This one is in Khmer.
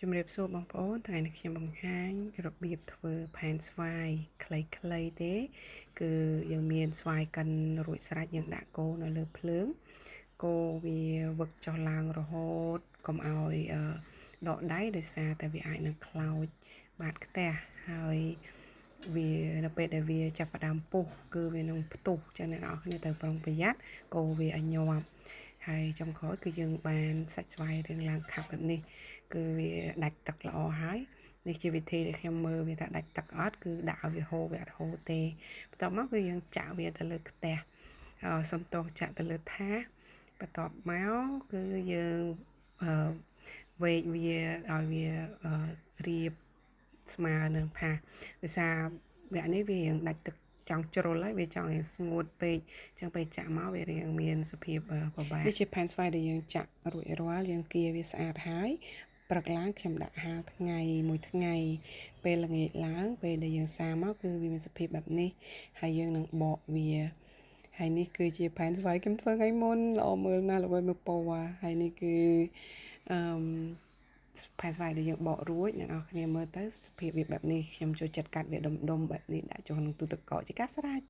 ជំរាបសួរបងប្អូនថ្ងៃនេះខ្ញុំបង្ហាញរបៀបធ្វើផែនស្វាយខ្លីៗទេ គឺយើងមានស្វាយកិនរួចស្រេចយើងដាក់គោនៅលើភ្លើងគោវាវឹកចុះឡើងរហូតកុំឲ្យដកដៃដោយសារតែវាអាចនឹងខ្លោចបាតខ្ទះហើយវានៅពេលដែលវាចាប់ផ្ដើមពុះគឺវានឹងផ្ទុះចឹងអ្នកនរគ្នាត្រូវប្រុងប្រយ័ត្នកូរវាឲ្យញាប់ហើយចុងក្រោយគឺយើងបានសាច់ស្វាយរឿងឡើងខាប់បែបនេះគឺវាដាច់ទឹកល្អហើយនេះជាវិធីដែលខ្ញុំមើលវាថាដាច់ទឹកអត់គឺដាក់ឲ្យវាហូរវាអត់ហូរទេបន្ទាប់មកគឺយើងចាក់វាទៅលើខ្ទះសំទោសចាក់ទៅលើថាសបន្ទាប់មកគឺយើងវែកវាឲ្យវារៀបស្មើនឹងថាសដោយសារវគ្គនេះវារៀងដាច់ទឹកចង់ជ្រុលហើយវាចង់ឲ្យស្ងួតពេកអញ្ចឹងពេលចាក់មកវារៀងមានសភាពពិបាកនេះជាផែនស្វាយដែលយើងចាក់រួចរាល់យើងគៀវាស្អាតហើយព្រឹកឡើងខ្ញុំដាក់ហាលថ្ងៃមួយថ្ងៃពេលល្ងាចឡើងពេលដែលយើងសាមកគឺវាមានសភាពបែបនេះហើយយើងនឹងបកវាហើយនេះគឺជាផែនស្វាយខ្ញុំធ្វើថ្ងៃមុនល្អមើលណាស់ល្បីមើលពណ៌ហើយនេះគឺអឺផែនស្វាយដែលយើងបករួចអ្នកនរគ្នាមើលទៅសភាពវាបែបនេះខ្ញុំចូលចិត្តកាត់វាដុំដុំបែបនេះដាក់ចូលក្នុងទូទឹកកកជាការស្រេច។